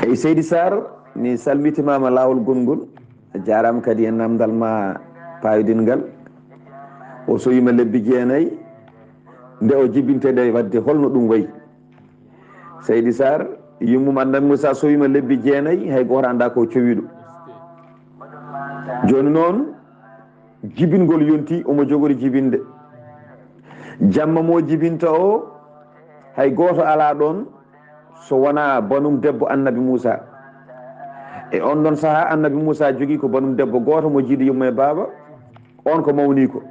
Eyi, Seydi Sarr, mi salmitimaama laawol gongol. A jaaraama kadi e namdal ma paayodingal. O sowiima lebbi jeenayi, nde o jibinte nde, wadde holno ɗum wayi? Seydi Sarr, yummum annabi Muusa sowiima lebbi jeenayi, hay gooto annda ko cowiiɗo. Jooni noon, jibingol yonti, omo jogori jibinde. Jamma mo jibinta o, hay gooto alaa ɗoon so wonaa banum debbo annabi Muusa. E on ɗon sahaa, annabi Muusa jogii ko banum debbo gooto mo jiidi yumma e baaba, on ko mawniiko.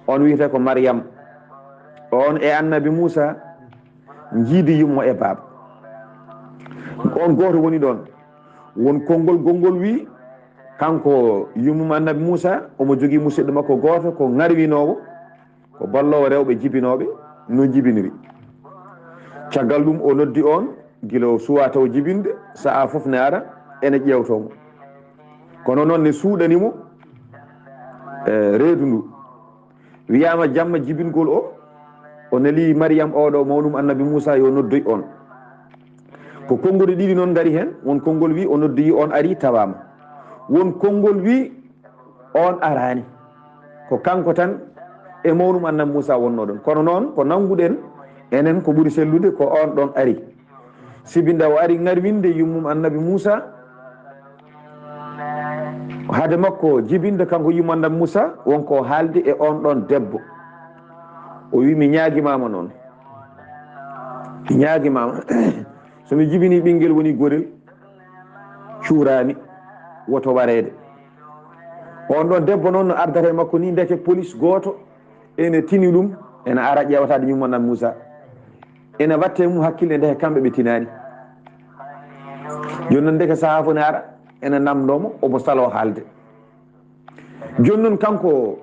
On wiyetee ko Maryam. On e annabi Muusa njiidi yumma e baaba. Ko on gooto woni ɗoon. Won konngol, gonngol wii, kanko yummum annabi Muusa, omo jogii musidɗo makko gooto ko ŋarwinoowo, ko balloowo rewɓe jibinooɓe, no jibiniri. Caggal ɗum o noddi on, gila o suwaa taw jibinde, sa'a fof ne ara, ene ƴeewtoo mo. Kono noon ne suuɗani mo, Eh, reedu ndu. Wiyaama jamma jibingol o, o neli Mariyam oɗo mawnum Annabi Muusa yo noddoy on. Ko konngole ɗiɗi noon ngari heen, won konngol wi o noddoyi on ari tawaama. Won konngol wi on araani. Ko kanko tan e mawnum Annabi Muusa wonnoo ɗon. Kono noon ko nannguɗen enen ko ɓuri sellude ko on ɗon ari. Sibi nde o ari ŋarwinde yummum Annabi Muusa, hade makko jibinde kanko yummum Annabi Muusa, won ko o haaldi e on ɗon debbo. O wi mi ñaagimaama noon. Mi ñaagimaama. So mi jibini ɓinngel woni gorel, cuuraami, woto wareede. On ɗon debbo noon no ardata e makko ni, ndeke police gooto ene tini ɗum, ene ara ƴeewataade yummum Annabi Muusa. Ene watte mum hakkille ndeke kamɓe ɓe tinaani. Jooni noon ndeke sahaa fof ne ara, ene namndoo mo, omo saloo haalde. Jooni noon kanko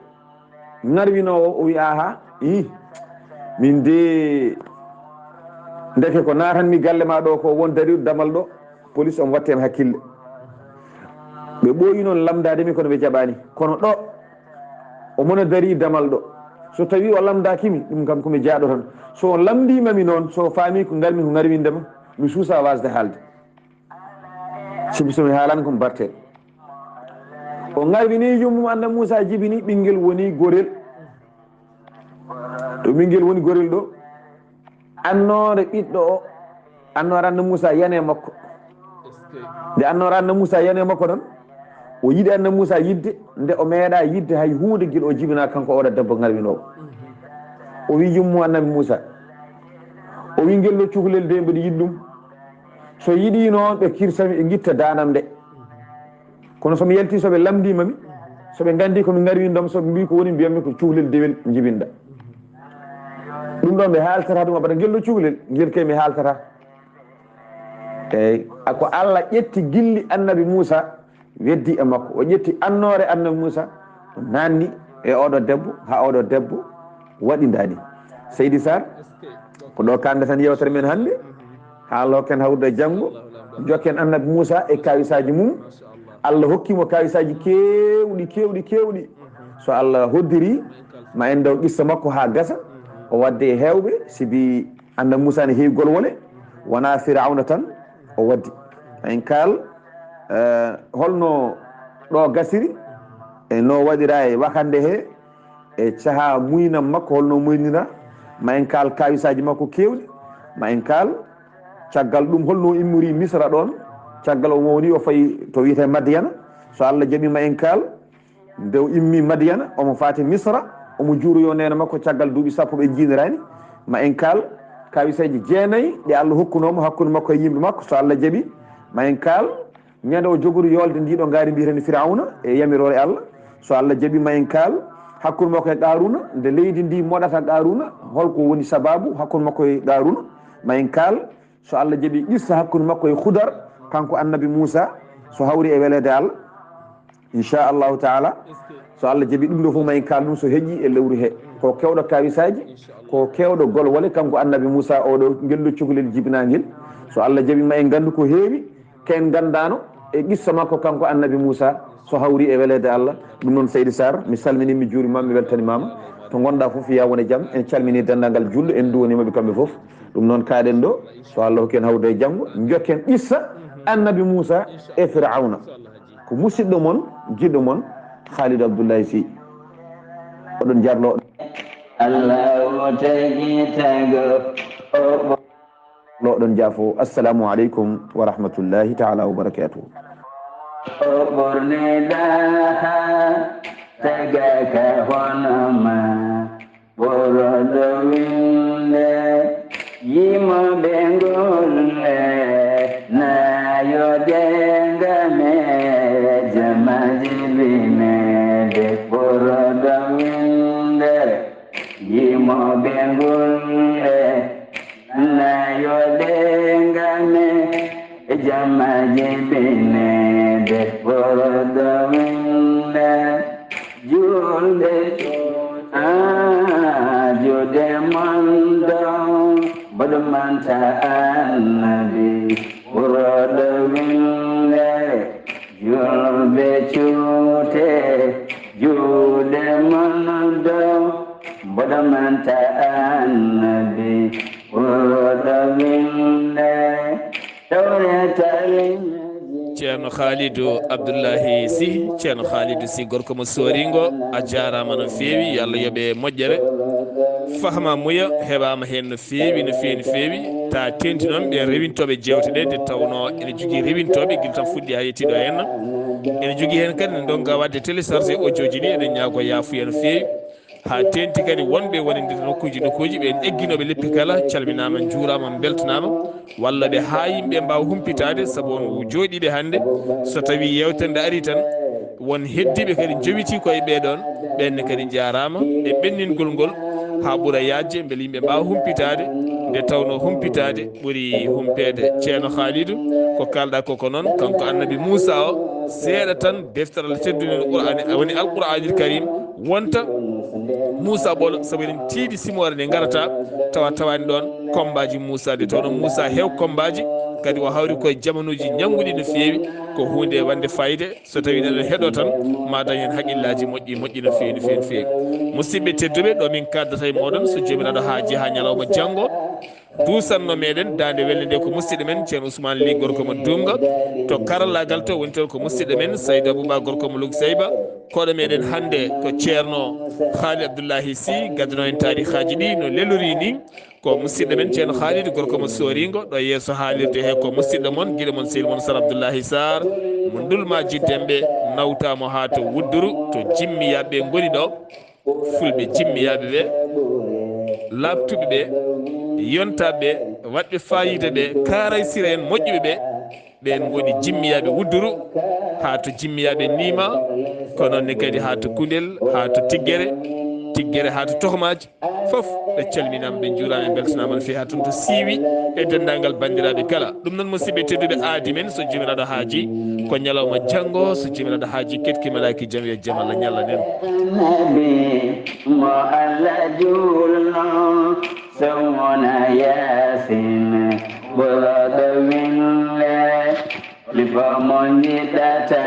ŋarwinoowo o wi aha, ii, min de ndeke ko naatanmi galle ma ɗo ko won dariiɗo damal ɗo, police omo watte am hakkille. Ɓe ɓooyi noon lamndaade mi kono ɓe jaɓaani. Kono ɗo, omo no darii damal ɗo. So tawii o lamndaaki mi, ɗum kam ko mi jaaɗo tan. So o lamndiima mi noon, so o faamii ko ngarmi ko ŋarwinde ma, mi suusaa waasde haalde. Sibu so mi haalaani ko mi bartee. O ŋarwini yummum Annabi Muusa jibini ɓinngel woni gorel. To ɓinngel woni gorel ɗo, annoore ɓiɗɗo o, annoore Annabi Muusa yani e makko. Nde annoore Annabi Muusa yani e makko noon, o yiɗi Annabi Muusa yiɗde, nde o meeɗaa yiɗde hay huunde gila o jibinaa kanko oɗo debbo ŋarwinoowo. O wi yummum Annabi Muusa, o wi ngel ɗo cukalel de mbeɗa yiɗi ɗum. So yiɗii noon ɓe kirsa mi, ɓe ngitta daanam nde. Kono so mi yaltii, so ɓe lamndiima mi, so ɓe nganndii ko mi ŋarwinɗo ma, so ɓe mbii ko woni, mbiyam mi ko cukalel dewel njibinɗa. Ɗum ɗoon mi haaltataa ɗum abada, ngel ɗo cukalel, ngel kay mi haaltataa. Eey, a ko Alla ƴetti gilli Annabi Muusa, weddi e makko. O ƴetti annoore Annabi Muusa, o naanni e oɗo debbo, haa oɗo debbo waɗi ndaani. Seydi Sarr, ko ɗo kaanɗen tan yeewtere men hannde. Haa loken hawrude e janngo, njokken Annabi Muusa e kaawisaaji mum. Alla hokki mo kaawisaaji keewɗi, keewɗi, keewɗi. So Alla hoddiri, ma en ndaw qissa makko haa gasa. O wadde e heewɓe, sibi Annabi Muusa ne heewi golwole, wonaa Firawna tan o waddi. En kaal, eh, holno ɗo gasiri, e no waɗira e wakande he, e caha muynam makko, holno muynira, ma en kaal kaawisaaji makko keewɗi, ma en kaal caggal ɗum holno immori Misra ɗoon, caggal o woni o fayi to wiyetee Madiyana, so Alla jaɓi ma en kaal, nde o immi Madiyana, omo faati Misra, omo juuroyoo neene makko caggal duuɓi sappo ɓe njiiniraani, ma en kaal kaawisaaji jeenayi ɗi Alla hokkunoo mo hakkunde makko e yimɓe makko, so Alla jaɓi, ma en kaal ñande o jogori yoolde ndiɗo ngaari mbiyeten Firawna e yamiroore Alla, so Alla jaɓi ma en kaal hakkunde makko e Qaaruuna, nde leydi ndi moɗata Qaaruuna, holko woni sabaabu hakkunde makko e Qaaruuna, ma en kaal so Alla jaɓi qissa hakkunde makko e Khudar, kanko Annabi Muusa, so hawri e weleede Alla, inchallahu taala, so Alla jaɓi ɗum ɗo fof ma en kaal ɗum so heƴi e lewru he. Ko keewɗo kaawisaaji, ko keewɗo golwole, kanko Annabi Muusa oɗo, ngel ɗo cukalel jibinaa ngel. So Alla jaɓi ma en nganndu ko heewi, ko en nganndaano e qissa makko kanko Annabi Muusa, so hawri e weleede Alla. Ɗum noon Seydi Sarr, mi salminii, mi juuriima, mi weltanimaama. To ngonɗaa fof, yaa won e jam. En calminii denndaangal juulɓe, en nduwaniima ɓe kamɓe fof. Ɗum noon kaaɗen ɗo, so Alla hokki en hawrude e janngo, njokken qissa Annabi Muusa e Firawna. Ko musidɗo mon, jiɗɗo mon, Khalid Abdoulaye Sy. Oɗon jarlo. Allahu tagi tago, o ɓo- Lo ɗon jaafo. Assalamu aleykum wa rahmatullahi taala wa barakatuh. O ɓorniɗa ha tagaka hono ma, ɓoroɗo winde yimoɓe golle, nayoɗe ngame jamaji binede, ɓoroɗo winde yimoɓe golle, nayoɗe ngame e jamaji binede, ɓoroɗo winde julde, ah, juuɗe mon ɗo, mboɗo manta Annabi, ɓoroɗo winde julɓe cuute, juuɗe Manta annabi wuro ɗo winde tawreta limji. Ceerno Khalidou Abdoulahi Sy, Ceerno Khalidou Sy, gorko mo Sooringo, a jaaraama no feewi, yo Allah yoɓe moƴƴere. Fahma Muya heɓaama heen no feewi, no feewi, no feewi. Ta teenti noon ɓe rewintooɓe jeewte ɗe, nde tawnoo ene jogii rewintooɓe gila tan fuɗɗi haa yettii ɗo henna. Ene jogii heen kadi ne ndonga waɗde téléchargé audio ji ɗi, eɗen ñaago yaafuya no feewi. Haa teenti kadi wonɓe wonande nokkuuji nokkuuji, ɓeen egginooɓe leppi kala, calminaama, njuuraama, mbeltanaama. Walla ɓe haa yimɓe mbaawa humpitaade, sabu on jooɗiiɓe hannde, so tawii yeewtere nde arii tan, won heddiiɓe kadi njowitii koye ɓee ɗoon, ɓeen ne kadi njaaraama e ɓenningol ngol haa ɓura yaajde, mbele yimɓe mbaawa humpitaade, nde tawnoo humpitaade ɓuri humpeede. Ceerno Khalidou, ko kaalɗaa ko, ko noon, kanko Annabi Muusaa o, seeɗa tan deftere Allah teddunde Qur'aani, woni Alqur'aanil Karim, wonta Muusaa Ɓolo, sabu eɗen tiiɗi simoore nde ngarata, tawa tawaani ɗoon kommbaaji Muusaa, nde tawnoo Muusaa heew kommbaaji, kadi o hawri koye jamanuuji ñannguɗi no feewi, ko huunde waɗnde fayida. So tawii neɗɗo heɗo tan, ma dañ heen haqillaaji moƴƴi, moƴƴi no feewi, no feewi, no feewi. Musidɓe tedduɓe, ɗo min kaaddata e mooɗon, so Joomiraaɗo haajii haa ñalawma janngo, duusanno meɗen daande welde nde ko musidɗo men Ceerno Ousmane Ly, gorko mo Duumga. To karallaagal to woni toon ko musidɗo men Saydu Abouba, gorko mo Lugseyba. Koɗo meɗen hannde ko Ceerno Haali Abdoullahi Sy, gaddanoo en taarihaaji ɗi no lelorii ni. Ko musidɗo men Ceerno Khalidou, gorko mo Sooringo, ɗo yeeso haalirde he ko musidɗo mon, giɗo mon, sehil mon Sar Abdoullahi Sarr, mo Ndulmaaji Demɓe, nawtaa mo haa to Wudduru, to jimmiyaɓe ngoni ɗo. Fulɓe jimmiyaaɓe ɓe, laaɓtuɓe ɓe, yontaaɓe ɓe, waɗɓe faayiida ɓe, kaaraysira en moƴƴuɓe ɓe, ɓeen ngoni jimmiyaaɓe Wudduru, haa to jimmiyaaɓe Niima, ko noon ne kadi haa to Kundel, haa to Tiggere, Tiggere haa to Tohmaaji. Fof ɓe calminaama, ɓe njuuraama, ɓe mbeltanaama no feewi haa toon to Siiwi e denndaangal banndiraaɓe kala. Ɗum noon, musidɓe tedduɓe, aadi men, so Joomiraaɗo haajii, ko ñalawma janngo, so Joomiraaɗo haajii, ketki malaaki jam yo jam Allah ñallan en. Annabi mo Allah juulno, so wona Yaasin, ɓurɗo winde. Holi fof mo njiɗata,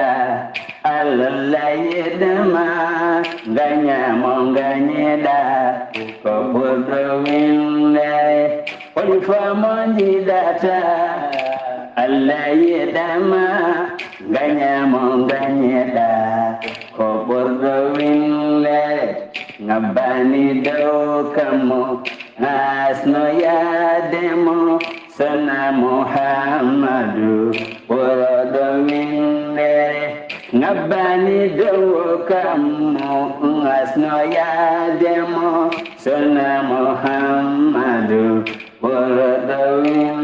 Allah yiɗma, ngaña mo ngañiɗa, ko ɓurɗo winde. Holi fof mo njiɗata, Allah yiɗma, ngaña mo ngañiɗa, ko ɓurɗo winde. Ngabbani dow kammu, ngasno yaade mo, Sona Muhammadu ɓurɗo winde, ngabbani dow kammu, ngasno yaade mo. Sona Muhammadu ɓurɗo winde.